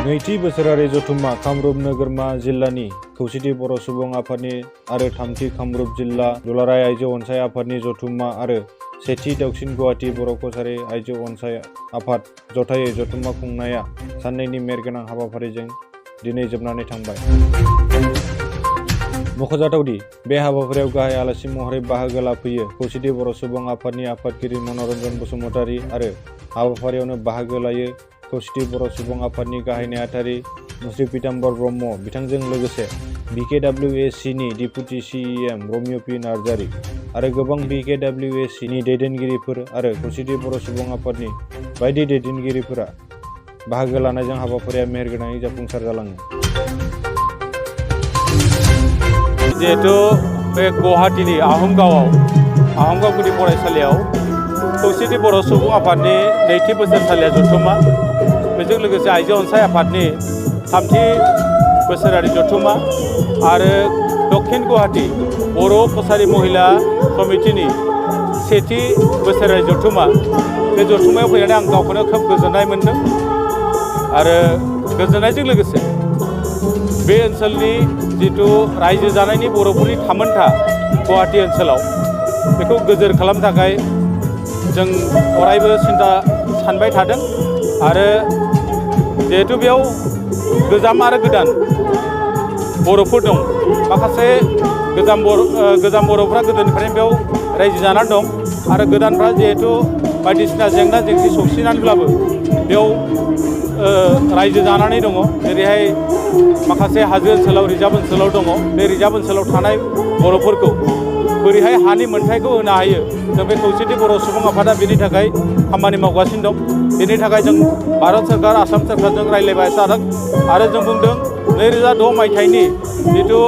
नैथि बोसोरारि जथुम्मा कामरुप नोगोरमा जिल्लानि खौसेथि बर' सुबुं आफादनि आरो थामथि कामरुप जिल्ला दुलाराय आइजो अनसाय आफादनि जथुम्मा आरो सेथि दक्षिण गुवाहाटी बर' कछारी आइजो अनसाय आफाद जथायै जथुम्मा खुंनाया साननैनि मेरगोनां हाबाफारिजों दिनै जोबनानै थांबाय। मख'जाथावदि बे हाबाफारियाव गाहाय आलासि महरै बाहागो लाफैयो खौसेथि बर' सुबुं आफादनि आफादगिरि मनरन्जन बसुमतारी आरो हाबाफारियावनो बाहागो लायो खौसेथि बर' सुबुं आफादनि गाहाय नेहाथारि मुस्रि पीताम्बर ब्रह्म बिथांजों लोगोसे BKWAC नि deputy CEM Romeo P Narzary आरो गोबां BKWAC नि दैदेनगिरिफोर आरो खौसेथि बर' सुबुं आफादनि बायदि दैदेनगिरिफोरा बाहागो लानायजों हाबाफारिया मेहेरगोनाङै जाफुंसार जालाङो। जिहेतु बे गुवाहाटीनि आहमगाव गुदि फरायसालियाव खौसेथि बर' सुबुं आफादनि नैथि बोसोरसालिया जथुम्मा, बेजों लोगोसे आइजो अनसाय आफादनि थामथि बोसोरारि जथुम्मा आरो दक्षिण गुवाहाटी बर' कछारी महिला समितिनि सेथि बोसोरारि जथुम्मा, बे जथुम्मायाव फैनानै आं गावखौनो खोब गोजोननाय मोन्दों आरो गोजोननायजों लोगोसे बे ओनसोलनि जिथु रायजो जानायनि बर'फोरनि थामोनथा गुवाहाटी ओनसोलाव बेखौ गोजोर खालामनो थाखाय जों अरायबो सानबाय थादों आरो जिहेतु बेयाव गोजाम आरो गोदान बर'फोर दं, माखासे गोजाम बर'फ्रा गोदोनिफ्रायनो बेयाव रायजो जानानै दं आरो गोदानफ्रा जिहेतु बायदिसिना जेंना जेंसि सौसिनानैब्लाबो बेयाव रायजो जानानै दङ। जेरैहाय माखासे हाजो ओनसोलाव रिजार्भ ओनसोलाव दङ, बे रिजार्भ ओनसोलाव थानाय बर'फोरखौ बोरैहाय हानि मोनथायखौ होनो हायो, जों बे खौसेथि बर' सुबुं आफादा बेनि थाखाय खामानि मावगासिनो दं। बेनि थाखाय जों भारत सोरकार आसाम सोरकारजों रायज्लायबाय थादों आरो जों बुंदों 2006 मायथाइनि जिथु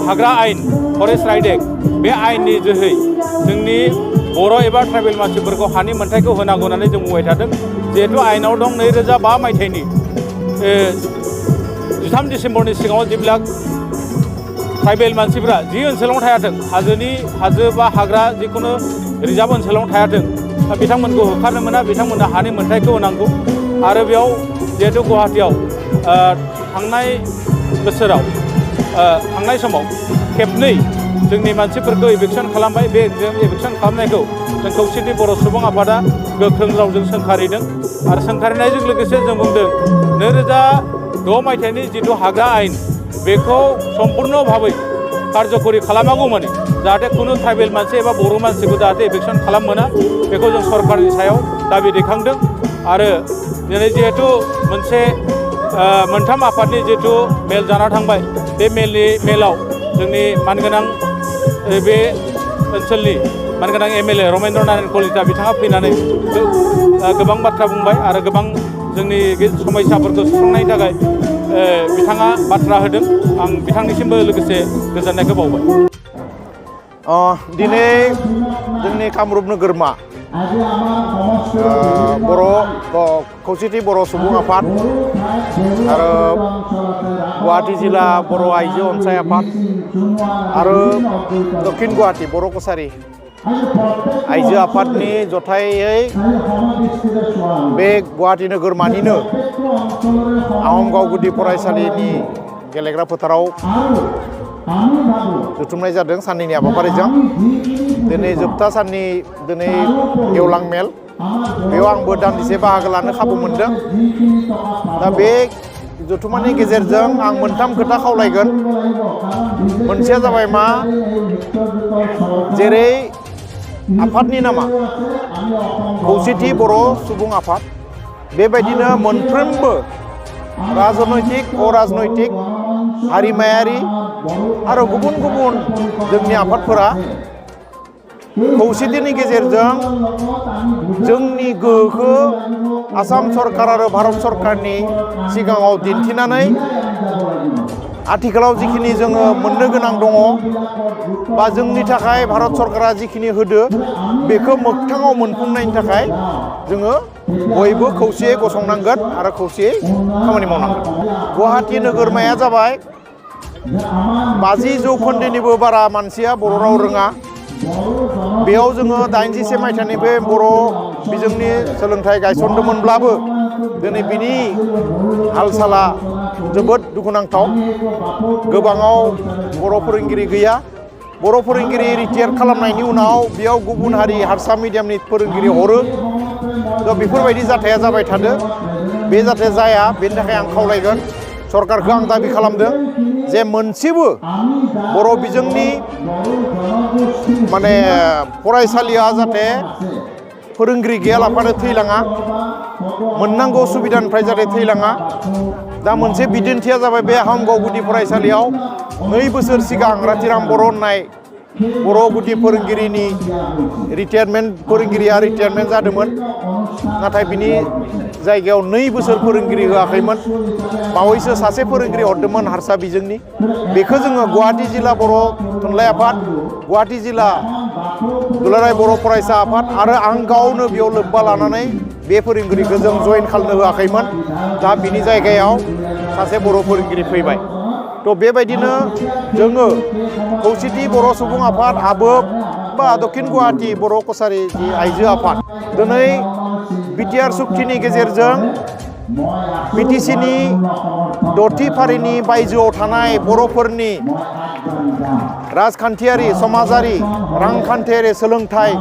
हाग्रा आयेन फरेस्ट राइट एक्ट, बे आयेननि जोहै जोंनि बर' एबा ट्राइबेल मानसिफोरखौ हानि मोनथायखौ होनांगौ होननानै जों बुंबाय थादों। जिहेतु आयेनाव दं 2005 मायथाइनि 13 डिसेम्बरनि सिगाङाव जेब्ला ट्राइबेल मानसिफ्रा जि ओनसोलाव थायाथों, हाजो बा हाग्रा जिखुनु रिजार्भ ओनसोलाव थायाथों, बिथांमोनखौ होखारनो मोना, बिथांमोननो हानि मोनथायखौ होनांगौ। आरो बेयाव जिहेतु गुवाहाटीयाव थांनाय बोसोराव थांनाय समाव खेबनै जोंनि मानसिफोरखौ इभिकसन खालामबाय। बे इभिकसन खालामनायखौ जों खौसेथि बर' सुबुं आफादा गोख्रों रावजों सोंखारिदों आरो सोंखारिनायजों लोगोसे जों बुंदों 2006 मायथाइनि जिथु हाग्रा आयेन, बेखौ सम्पुर्ण भाबै कार्यकरि खालामागौमानि जाहाथे खुनु ट्राइबेल मानसि एबा बर' मानसिखौ जाहाथे इभिकसन खालाम मोना, बेखौ जों सरकारनि सायाव दाबि दैखांदों। आरो दिनै जिहेतु मोनसे मोनथाम आफादनि जिहेतु मेल जाना थांबाय, बे मेलाव जोंनि मानगोनां बे ओनसोलनि मानगोनां MLA रमेन्द्र नारायण कलिता बिथाङा फैनानै गोबां बाथ्रा बुंबाय आरो गोबां जोंनि समस्याफोरखौ सुस्रांनायनि थाखाय बिथाङा बाथ्रा होदों। आं बिथांनिसिमबो लोगोसे गोजोननायखौ बावबाय। दिनै जोंनि कामरुप नोगोरमा खौसेथि बर' सुबुं आफाद आरो गुवाहाटी जिल्ला बर' आइजो अनसाय आफाद आरो दक्षिण गुवाहाटी बर' कछारी आइजो आफादनि जथायै बे गुवाहाटी नोगोरमानिनो आहमगाव गुदि फरायसालिनि गेलेग्रा फोथाराव जुथुमनाय जादों साननैनि हाबाफारिजों। दिनै जोबथा साननि दिनै गेवलां मेल, बेयाव आंबो दान्दिसे बाहागो लानो खाबु मोनदों। दा बे जथुम्मानि गेजेरजों आं मोनथाम खोथा खावलायगोन। मोनसेया जाबाय मा, जेरै आफादनि नामा खौसेथि बर' सुबुं आफाद, बेबायदिनो मोनफ्रोमबो राजनैतिक अराजनैतिक हारिमायारि आरो गुबुन गुबुन जोंनि आफादफोरा खौसेथिनि गेजेरजों जोंनि गोहोखौ आसाम सरकार आरो भारत सरकारनि सिगाङाव दिन्थिनानै आथिखालाव जिखिनि जोङो मोननो गोनां दङ बा जोंनि थाखाय भारत सरकारा जिखिनि होदो, बेखौ मोगथाङाव मोनफुंनायनि थाखाय जोङो बयबो खौसेयै गसंनांगोन आरो खौसेयै खामानि मावनांगोन। गुवाहाटी नोगोरमाया जाबाय 50% बारा मानसिया बर' राव रोङा। बेयाव जोङो 81 मायथाइनिफ्राय बर' बिजोंनि सोलोंथाइ गायसनदोंमोनब्लाबो दिनै बिनि हाल साला जोबोद दुखुनांथाव गोबाङाव बर' फोरोंगिरि गैया बर' फोरोंगिरि रिटायार खालामनायनि उनाव बेयाव गुबुन हारि हारसा मिडियामनि फोरोंगिरि हरो थ' बेफोरबायदि जाथाया जाबाय थादो बे जाहाथे जाया बेनि थाखाय आं खावलायगोन सरकारखौ आं दाबि खालामदों जे मोनसेबो बर' बिजोंनि माने फरायसालिया जाहाथे फोरोंगिरि गैयालाफानो थैलाङा मोननांगौ सुबिदानिफ्राय जाहाथे थैलाङा दा मोनसे बिदिन्थिया जाबाय बे आहमगाव गुदि फरायसालियाव 2 बोसोर सिगां रातिराम बर' होननाय बर' गुदि फोरोंगिरिनि फोरोंगिरिया रिटायारमेन्ट जादोंमोन नाथाय बिनि जायगायाव 2 बोसोर फोरोंगिरि होआखैमोन बावैसो सासे फोरोंगिरि हरदोंमोन हारसा बिजोंनि बेखौ जोङो गुवाहाटी जिल्ला बर' थुनलाइ आफाद गुवाहाटी जिल्ला दुलाराय बर' फरायसा आफाद आरो आं गावनो बेयाव लोब्बा लानानै बे फोरोंगिरिखौ जों जइन खालामनो होआखैमोन दा बिनि जायगायाव सासे बर' फोरोंगिरि फैबाय थ' बेबायदिनो जोङो खौसेथि बर' सुबुं आफाद आबोब बा दक्षिण गुवाहाटी बर' कसारी आइजो आफाद दिनै बिटिआर सुक्तिनि गेजेरजों बिटिसिनि 6थि फारिनि बायजोआव थानाय बर'फोरनि राजखान्थियारि समाजारि रांखान्थियारि सोलोंथाइ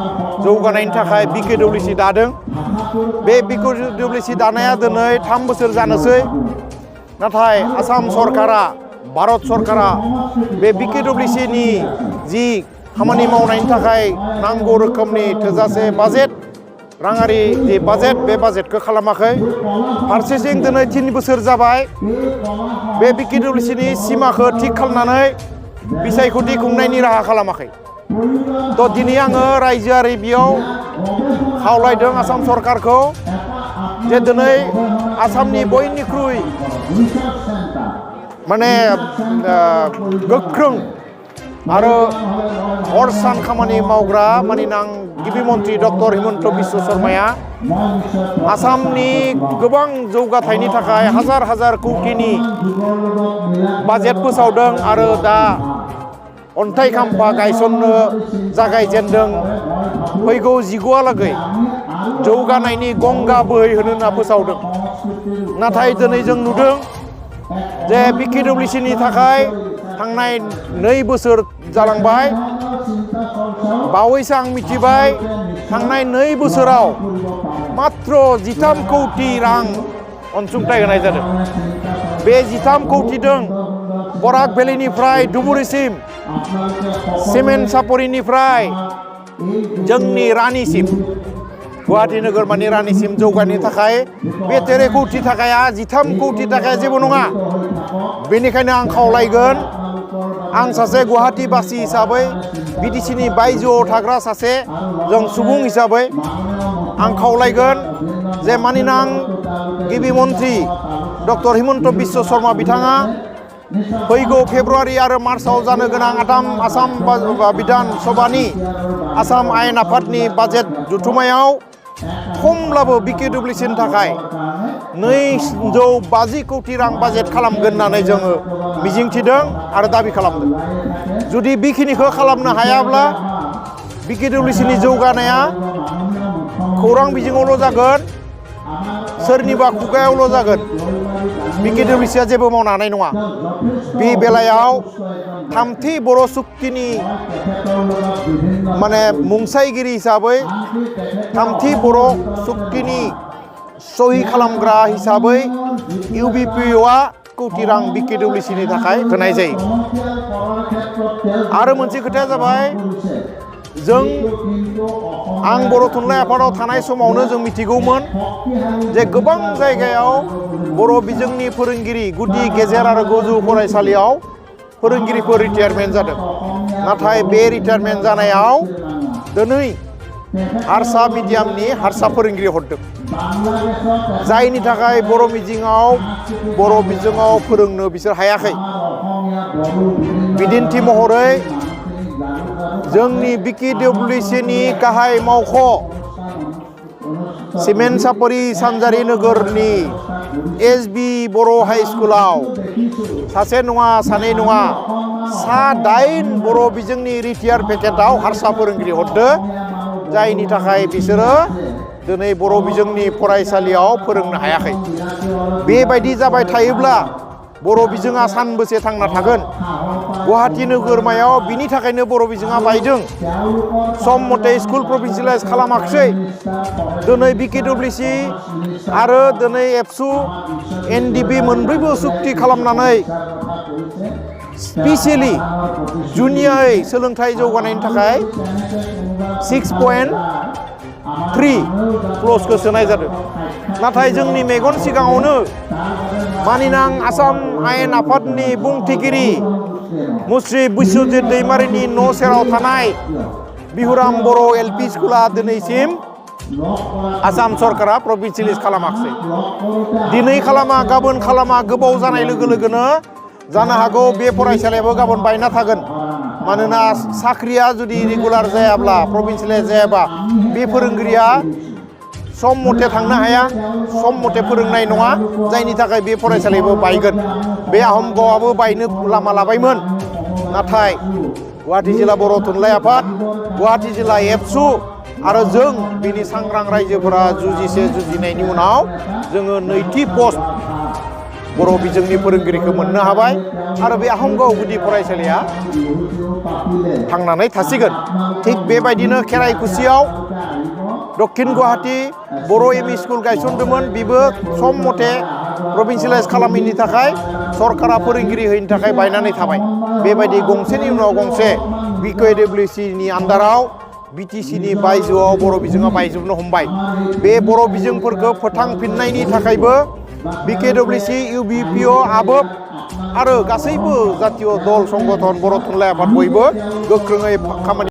जौगानायनि थाखाय बिकेडब्लिउसि दादों बे बिकेडब्लिउसि दानाया दिनै 3 बोसोर जानोसै नाथाय आसाम सरकारा भारत सरकारा बे बिकेडब्लिउसिनि जि खामानि मावनायनि थाखाय नांगौ रोखोमनि थोजासे बाजेट राङारि जि बाजेट बे बाजेटखौ खालामाखै फारसेथिं दिनै 3 बोसोर जाबाय बे बिकेडब्लिउसिनि सिमाखौ थिग खालामनानै बिसायख'थि खुंनायनि राहा खालामाखै थ' दिनै आङो रायजोआरि बेयाव खावलायदों आसाम सरकारखौ जे दिनै आसामनि बयनिख्रुइ माने गोख्रों आरो हर सान खामानि मावग्रा मानिनां गिबि मन्थ्रि डक्टर हिमन्त बिश्व शर्माया आसामनि गोबां जौगाथायनि थाखाय हाजार हाजार कौटिनि बाजेट फोसावदों आरो दा अन्थाइ खाम्फा गायसननो जागायजेनदों फैगौ 19हालागै जौगानायनि गंगा बोहैहोनो होनना फोसावदों नाथाय दिनै जों नुदों जे बिकेडब्लिउसिनि थाखाय थांनाय 2 बोसोर जालांबाय बावैसो आं मिथिबाय थांनाय 2 बोसोराव मात्र 13 कौटि रां अनसुंथाइ होनाय जादों बे 13 कौटिजों बराक भेलिनिफ्राय धुबुरीसिम सिमेन्ट सापरिनिफ्राय जोंनि रानिसिम गुवाहाटी नोगोरमानि रानिसिम जौगानायनि थाखाय बे 13 कौटि थाखाया 13 कौटि थाखाया जेबो नङा बेनिखायनो आं खावलायगोन आं सासे गुवाहाटीबासि हिसाबै बिटिसिनि बायजोआव थाग्रा सासे जों सुबुं हिसाबै आं खावलायगोन जे मानिनां गिबि मन्थ्रि डक्टर हिमन्त बिश्व शर्मा बिथाङा फैगौ फेब्रुवारि आरो मार्चआव जानो गोनां आसाम बिधान सभानि आसाम आयेन आफादनि बाजेट जथुमायाव खमब्लाबो बिकेडब्लिउसिनि थाखाय 250 कौटि रां बाजेट खालामगोन होननानै जोङो मिजिंथिदों आरो दाबि खालामदों जुदि बेखिनिखौ खालामनो हायाब्ला बिकेडब्लिउसिनि जौगानाया खौरां बिजोङावल' जागोन सोरनिबा खुगायावल' जागोन बिकेडब्लिउसिया जेबो मावनो हानाय नङा बे बेलायाव 3थि बर' सुक्तिनि माने मुंसाइगिरि हिसाबै 3थि बर' सुक्तिनि सहि खालामग्रा हिसाबै इउबिपिअआ कौटि रां बिकेडब्लिउसिनि थाखाय होनाय जायो आरो मोनसे खोथाया जाबाय जों आं बर' थुनलाइ आफादाव थानाय समावनो जों मिथिगौमोन जे गोबां जायगायाव बर' बिजोंनि फोरोंगिरि गुदि गेजेर आरो गोजौ फरायसालियाव फोरोंगिरिफोर रिटायारमेन्ट जादों नाथाय बे रिटायारमेन्ट जानायाव दिनै हारसा मिडियामनि हारसा फोरोंगिरि हरदों जायनि थाखाय बर' बिजोङाव फोरोंनो बिसोर हायाखै बिदिन्थि महरै जोंनि बिकेडब्लिउसिनि गाहाय मावख' सिमेन्ट सापरि सानजारि नोगोरनि एसबि बर' हाइ स्कुलाव सासे नङा सानै नङा 8 बर' बिजोंनि रिटायार पेकेटाव हारसा फोरोंगिरि हरदों जायनि थाखाय बिसोरो दिनै बर' बिजोंनि फरायसालियाव फोरोंनो हायाखै। बेबायदि जाबाय थायोब्ला बर' बिजोङा सानबेसे थांना थागोन? गुवाहाटि नोगोरमायाव बिनि थाखायनो बर' बिजोङा बायदों। सम मथे स्कुल प्रभिन्सियेलाइज खालामाखिसै। दिनै BKWC आरो दिनै एबसु NDB मोनब्रैबो सुक्ति खालामनानै स्पेसियेलि जुनियायै सोलोंथाइ जौगानायनि थाखाय 6.3 क्लजखौ सोनाय जादों। नाथाय जोंनि मेगन सिगाङावनो मानिनां आसाम आयेन आफादनि बुंथिगिरि मुस्रि बिश्वजित दैमारिनि न' सेराव थानाय बिहुराम बर' LP स्कुला दिनैसिम आसाम सरकारा प्रभिन्सियेलाइज खालामाखिसै। दिनै खालामा गाबोन खालामा गोबाव जानाय लोगो लोगोनो जानो हागौ बे फरायसालियाबो गाबोन बायना थागोन। मानोना साख्रिया जुदि रेगुलार जायाब्ला प्रभिन्सियेलाइज जायाबा बे फोरोंगिरिया सम मथे थांनो हाया, सम मथे फोरोंनाय नङा, जायनि थाखाय बे फरायसालियाबो बायगोन। बे आहमगावआबो बायनो लामा लाबायमोन। नाथाय गुवाहाटि जिल्ला बर' थुनलाइ आफाद, गुवाहाटि जिल्ला एबसु आरो जों बिनि सांग्रां रायजोफोरा जुजिनायनि उनाव जोङो नैथि पस्ट बर' बिजोंनि फोरोंगिरिखौ मोननो हाबाय आरो बे आहमगाव गुदि फरायसालिया थांनानै थासिगोन। थिग बेबायदिनो खेराइकुसियाव दक्षिण गुवाहाटि बर' ME स्कुल गायसनदोंमोन। बेबो सम मथे प्रभिन्सियेलाइज खालामैनि थाखाय सरकारा फोरोंगिरि होयैनि थाखाय बायनानै थाबाय। बेबायदि गंसेनि उनाव गंसे BKWCनि आन्दाराव BTCनि बायजोआव बर' बिजोङा बायजोबनो हमबाय। बे बर' बिजोंफोरखौ फोथांफिननायनि थाखायबो BKWC, UBPO, आबोब आरो गासैबो जातीय दल संगठन बर' थुनलाइ आफाद बयबो गोख्रोङै खामानि